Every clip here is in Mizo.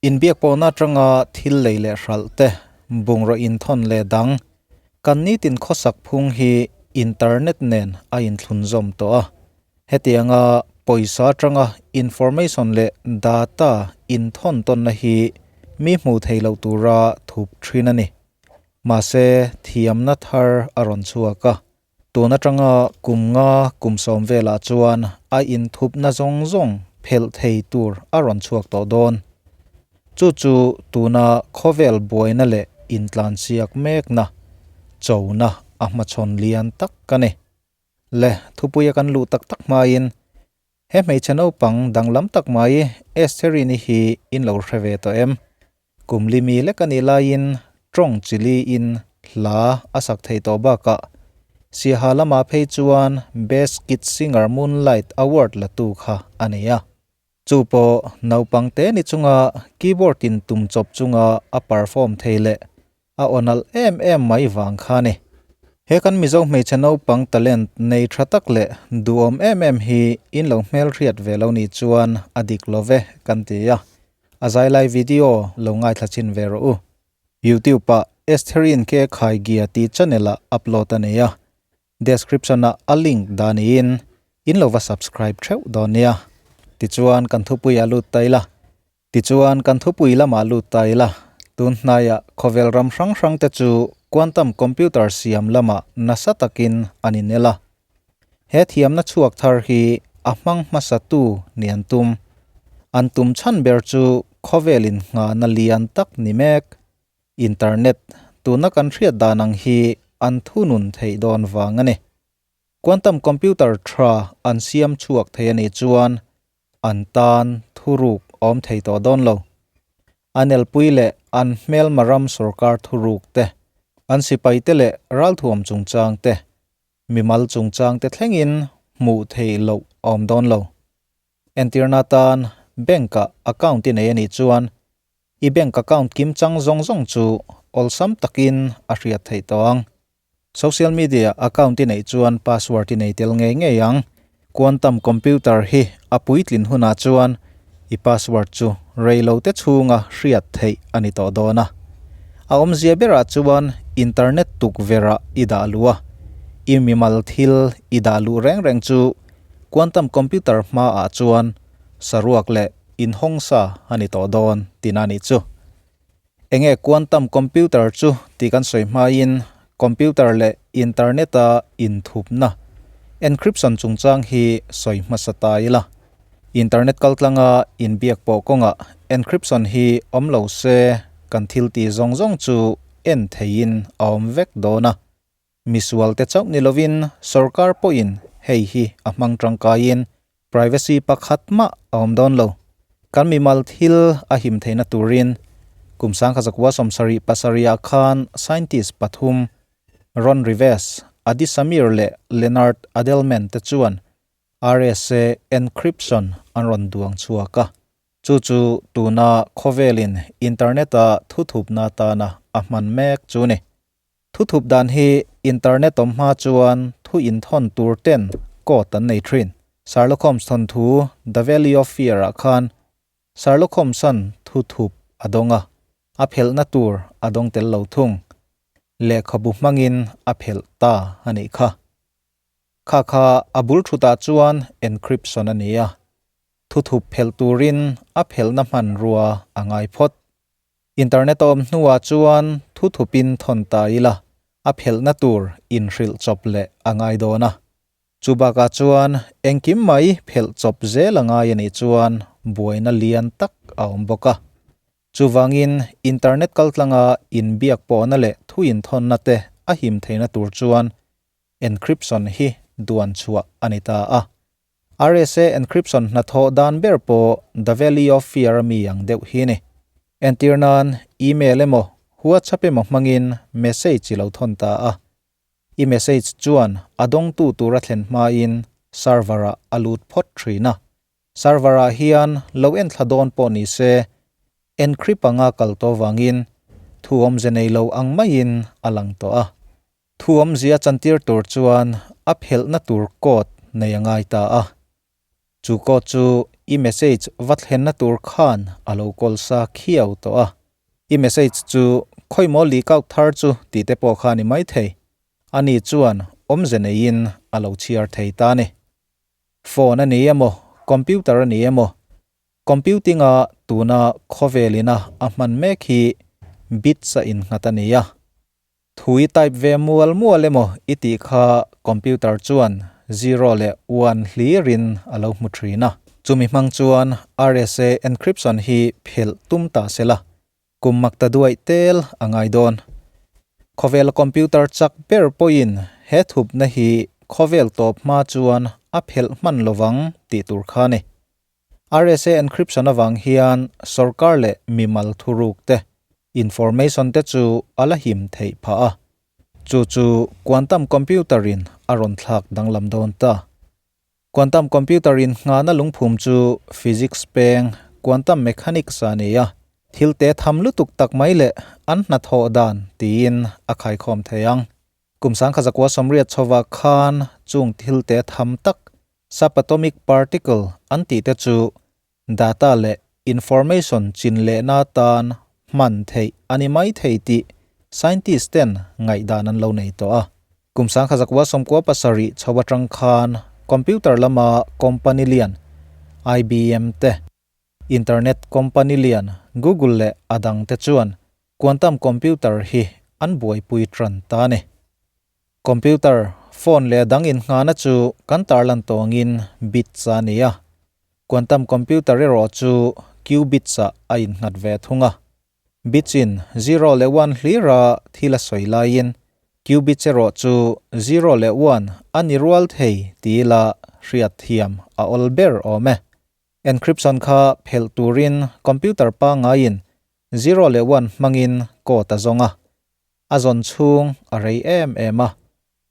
Inbiak pawhna atanga thil lei leh hralh te, bungraw inthawn leh dang, kan nitin khawsak phung hi internet nen a inthlunzawm tawh a. Hetianga pawisa atanga information leh data inthawn tawnna hi mi hmuh theih loh tura thup thin a ni. Mahse, thiamna thar a rawn chhuak a. Tun atanga kum nga kum sawm velah chuan a inthupna zawng zawng phelh thei tur a rawn chhuak tawh dawn. Chu chu tuna khawvel buaina leh intlansiak mekna chona a hmachhawn lian tak a ni. Le, thupuia kan luh tak tak hmain he hmeichhe naupang danglam tak mai Estherini hi in lo hre ve tawh em? Kum li mi lek a nih laiin tawng chi liin hla a sak thei tawh bakah Siaha lamah phei chuan Best Kid Singer Moonlight Award la tu kha a ni a. Chu pawh naupang te ni chunga keyboard in tum chawp chunga a perform thei leh a aw nalh em em mai vang kha a ni. He kan Mizo hmeichhe naupang talent nei tha tak leh duhawm em em hi in lo hmelhriat ve lo nih chuan a dik lo ve kan ti a, a zai lai video lo ngaithla chhin ve rawh u. YouTube ah Estherin Ke Khai Gia tih channel ah upload a nei a, description ah a link dah niin in lo va subscribe theuh dawn nia. Tichuan kan thupui a lut ta ila. Tichuan, kan thupui lamah lut ta ila, tun hnaiah khawvel ram hrang hrangte chu quantum computer siam lamah nasa takin an inel a. He thiamna chhuak thar hi a hmang hmasatu ni an tum. An tum chhan ber chu khawvelin nghahna lian tak ni mek. Internet, tuna kan hriat dan ang hi an thunun theih dawn vang a ni. Quantum computer tha an siam chhuak thei a nih chuan an tan thuruk awm thei tawh dawn lo. An elpui leh an hmelma ram sorkar thuruk te, an sipai te leh ralthuam chungchang te, mimal chungchang te thlengin hmuh theih loh a awm dawn lo. Entirna tan bank-ah account i nei a nih chuan i bank account kimchang zawng zawng chu awlsam takin a hriat theih tawh ang. Social media account i neih chuan password i nei tel ngei ngei ang. Quantum computer hi a puitlin hunah chuan i password chu reilote chhunga hriat theih a ni tawh dawn a. A awmzia berah chuan internet tukverhah i dah luh a, i mimal thil i dah luh reng reng chu quantum computer hmaah chuan saruak leh inhawngsa a ni tawh dawn tina nih chu. Enge quantum computer chu tih kan sawi hmain computer leh internet-a inthupna, encryption chungchang hi sawi hmasa ta ila. Internet kaltlanga inbiak pawh kawngah encryption hi awm lo se kan thil tih zawng zawng chu en theihin a awm vek dawn a. Misualte chauh ni lovin sorkar pawhin hei hi a hmang tangkaiin privacy pakhat mah a awm dawn lo. Kan mimal thil a him theihna turin kum sangkha zakua sawmsarih pasarihah khan scientist pathum Ron Rivest, Adi Shamir leh Leonard Adleman te chuan RSA encryption an rawn duang chhuak a. Chu chu tuna khawvelin internet-a thuthupna atana a hman mek chu ni. Thuthup dan hi internet awm hma chuan thu inthawn tur ten code an nei thin. Sherlock Holmes thawnthu The Valley of Fear ah khan Sherlock Holmes-a'n thuthup a dawng a, a phelhna tur a dawng tel lo thung. Lehkhabu hmangin a phelh ta a nih kha. Kha kha a bul thutah chuan encryption a ni a, thuthup phelh turin a phelhna hmanrua a ngai phawt. Internet a awm hnuah chuan thu thupin thawn ta ila, a phelhna tur inhrilh chawp leh a ngai dawn a. Chu bakah chuan engkim mai phelh chawp zel a ngai a nih chuan buaina lian tak a awm bawk a. Chuvangin internet kaltlanga inbiak pawhna leh thu inthawnna te a him theihna tur chuan encryption hi duan chhuah a ni ta a. RSA encryption hnathawh dan ber pawh The Valley of Fear a mi ang deuh hi ni. Entir nan email emaw WhatsApp emaw hmangin message i lo thawn ta a. I message chuan a dawngtu tur a thlen hmain server ah a lut phawt thin a. Server ah hian lo enthla dawn pawh ni se encrypt anga kal tawh vangin thu awmze nei lo ang maiin a lang tawh a. Thu awmzia chantir tur chuan a phelhna tur code nei a ngai ta a. Chu code chu i message va thlenna tur khan a lo kawl sa khiau tawh a. I message chu khawi maw leak out thar chu tih te pawh kha a ni maithei. Ani chuan awmze neiin a lo chhiar thei ta a ni. Phone a ni emaw, computer a ni emaw, computing-a tuna khawvel ina a hman mek hi bits a innghat a ni a. Thu i type ve mual mual emaw i tih kha computer chuan zero leh one hlirin a lo hmu thin a. Chumi hmang chuan RSA encryption hi phelh tum ta se la, kum mak ta duaih tel a ngai dawn. Khawvela computer chak ber pawhin he thupna hi khawvel tawp hma chuan a phelh hman lovang tih tur kha a ni. RSA encryption avang hian sorkar leh mimal thuruk te, information te chu a la him theih phah a, chu chu quantum computer in a rawn thlak danglam dawn ta. Quantum computer in nghahna lungphum chu physics peng quantum mechanics a ni a, thil te tham lutuk tak mai leh an hnathawh dan tiin a khaikhawm thei ang. Kum sangkha zakua sawmriat chhovah khan chung thil te tham tak Subatomic particle an tih te chu data leh information chin lehna atan hman theih a ni mai thei tih scientist ten ngaihdan an lo nei tawh a. Kum sangkha zakua 97 chho atang khan computer lama company lian IBM te, internet company lian Google leh a dang te chuan quantum computer hi an buaipui tan ta a ni. Computer, phone leh a dang inngahna chu kan tarlan tawngin bits a ni a. Quantum computer erawh chu qubits ah a innghat ve thung a. Bits in zero leh one hlira thil a sawi laiin qubits erawh chu zero leh one a ni rual thei ti ila hriat thiam a awl ber awm e. Encryption kha phelh turin computer pangaiin zero leh one hmangin code a zawng a. A zawn chhung a rei em em a,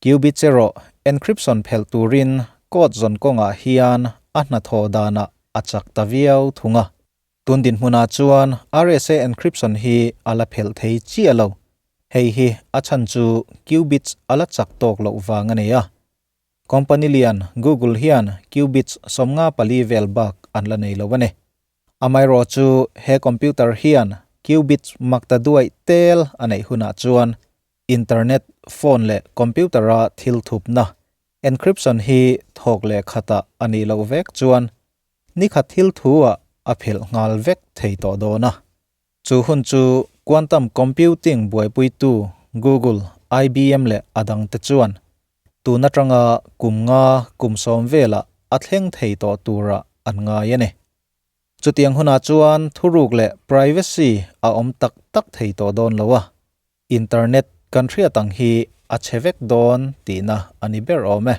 qubits erawh encryption phelh turin code zawn kawngah hian a hnathawh danah a chak ta viau thung a. Tun dinhmunah chuan RSA encryption hi a la phelh thei chiah lo, hei hi a chhan chu qubits a la chak tawk loh vang a ni a. Company lian Google hian qubits 54 vel bak an la nei lo a ni. Amaherawh chu he computer hian qubits mak ta duaih tel a neih hunah chuan internet, phone leh computer-a thil thupna, encryption, hi thawk leh khatah a nih loh vek chuan nikhat thil thu-ah a phelh nghal vek thei tawh dawn a. Chu hun chu quantum computing buaipuitu Google, IBM leh a dangte chuan tun atanga kum nga kum sawm velah a thleng thei tawh turah an ngai a ni. Chutiang hunah chuan thuruk leh privacy a awm tak tak thei tawh dawn lo a, internet kan hriat ang hi a chhe vek dawn tihna a ni ber awm e.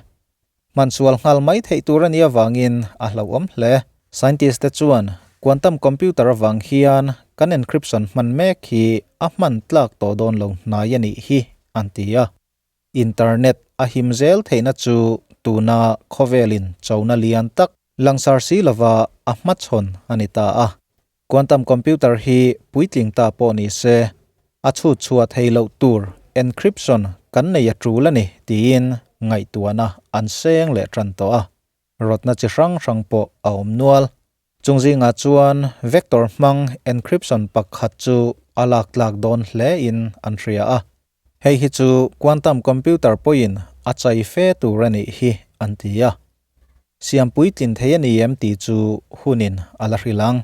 Hmansual nghal mai theih tur a nih avangin a hlauhawm hle. Scientist te chuan quantum computer avang hian kan encryption hman mek hi a hman tlak tawh dawn lo hnai a nih hi an ti a. Internet a him zel theihna chu tuna khawvelin chona lian tak langsar si lova a hmachhawn a ni ta a. Quantum computer hi puitling ta pawh ni se, a chhut chhuah thei loh tur encryption kan nei a tul a ni tiin ngaihtuahna an seng leh tan tawh a. Rawtna chi hrang hrang pawh a awm nual. Chung zingah chuan vector hmang encryption pakhat chu a lak tlak dawn hle in an hria a. Hei hi chu quantum computer pawhin a chai fe tur a nih hi an ti a. Siam puitlin thei a ni em tih chu hunin a la hrilh ang.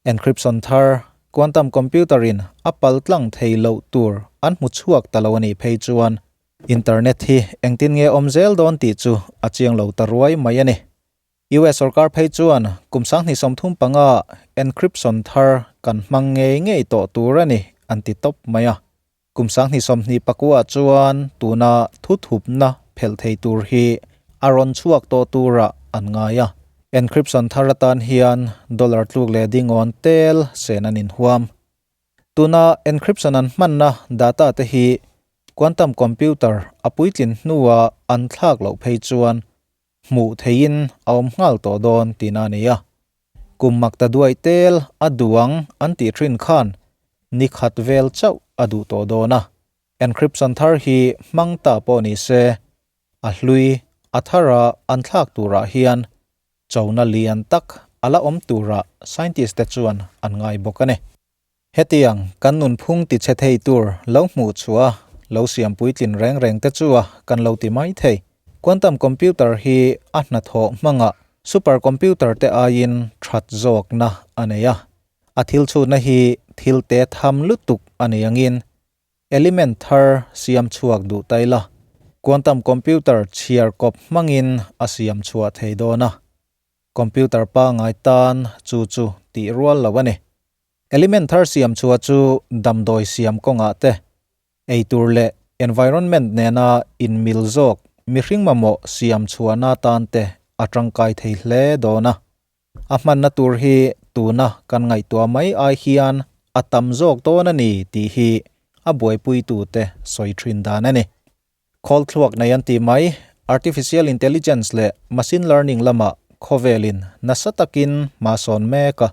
Encryption thar quantum computer in a pal tlang thei loh tur an hmu chhuak ta lo a nih phei chuan internet hi engtin nge awm zel dawn tih chu a chiang lo ta ruai mai a ni. US sorkar phei chuan kum 2035 encryption thar kan hmang ngei ngei tawh tur a ni an ti tawp mai a. Kum 2029 chuan tuna thuthupna phelh thei tur hi a rawn chhuak tawh turah an ngai a. Encryption thar atan hian dollar tluk leh dingawn tel sen an inhuam. Tuna encryption an hmanna data te hi quantum computer a puitlin hnua an thlak loh phei chuan hmuh theihin a awm nghal tawh dawn tihna a ni a. Kum mak ta duaih tel a duang an tih thin khan ni khat vel chauh a duh tawh dawn a. Encryption thar hi hmang ta pawh ni se, a hlui a thara an thlak turah hian chona lian tak a a la awm turah scientist te chuan an ngai bawk a ni. Hetiang kan nunphung tichhe thei tur lo hmuh chhuah a, lo siam puitlin reng reng te chu a kan lo ti mai thei. Quantum computer hi a hnathawh hmangah super computer te aiin that zawkna a nei a. A thil chhutna hi thil te tham lutuk a nei angin Element thar siam chhuak duh ta ila, quantum computer chhiar kawp hmangin a siam chhuah thei dawn a. Computer pangngai tan chu chu tih rual lo a ni. Element thar siam chhuah chu damdawi siam kawngah te, eitur leh environment nena inmil zawk mihring mamawh siam chhuahna tan te a tangkai thei hle dawn a. A hmanna tur hi tuna kan ngaihtuah mai ai hian a tam zawk dawn a ni tih hi a buaipuitute sawi thin dan a ni. Khawl thluak nei an tih mai, Artificial Intelligence leh Machine Learning lamah khawvelin nasa takin hma sawn mek a,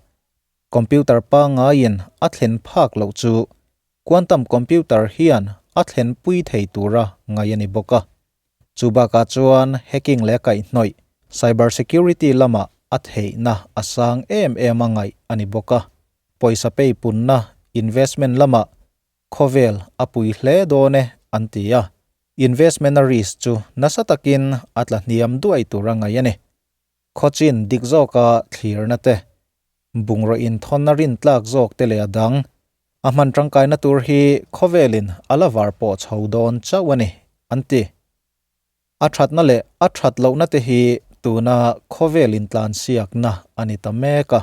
computer pangaiin a thlen phak loh chu quantum computer hian a thlenpui thei tura ngaih a ni bawk a. Chu bakah chuan hacking leh kaihhnawih, cyber security, lamah a theihna a sang em em a ngaih a ni bawk a. Pawisa pei punna, investment, lamah khawvel a pui hle dawn e an ti a. Investment a risk chu nasa takin a tla hniam duai tur a ngaih a ni. Khawchin dik zawka thlirna te, bungraw inthawn a rintlak zawk te leh a dang, a hman tangkaina tur hi khawvelin a la var pawh chho dawn chauh a ni, an ti. A thatna leh a that lohna te hi tuna khawvel intlansiakna a ni ta mek a.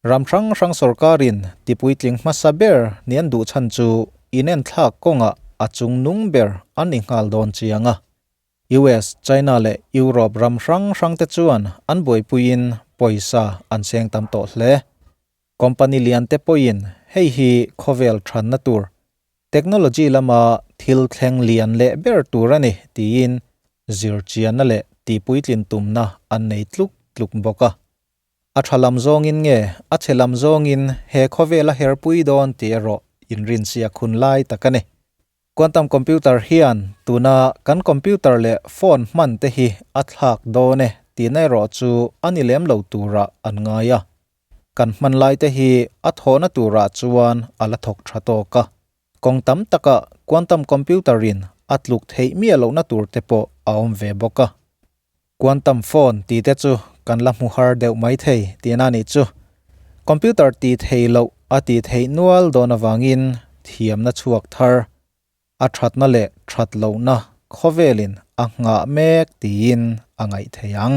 Ram hrang hrang sorkarin tipuitling hmasa ber ni an duh chhan chu inenthlak kawngah a chungnung ber an ni nghal dawn chiang a. US, China leh Europe ram hrang hrang te chuan an buaipuiin pawisa an seng tam tawh hle. Company lian te pawhin hei hi khawvel thanna tur, technology lama thil thleng lian leh ber tur a ni tiin zirchianna leh tihpuitlin tumna an nei tluk tluk bawk a. A tha lam zawngin nge a chhe lam zawngin he khawvel a herpui dawn tih erawh inrinsiak hun lai tak a ni. Quantum computer hian tuna kan computer leh phone hman te hi a thlak dawn e tihna erawh chu a ni lem lo turah an ngai a. Kan hman lai te hi a thawhna turah chuan a la thawk tha tawk a. Kawng tam takah quantum computer in a tluk theih miah lohna tur te pawh a awm ve bawk a. Quantum phone tih te chu kan la hmu har deuh mai thei tihna a nih chu. Computer tih theih loh a tih theih nual dawn avangin thiamna chhuak thar, a thatna leh that lohna khawvelin a nghah mek tiin a ngaih thei ang.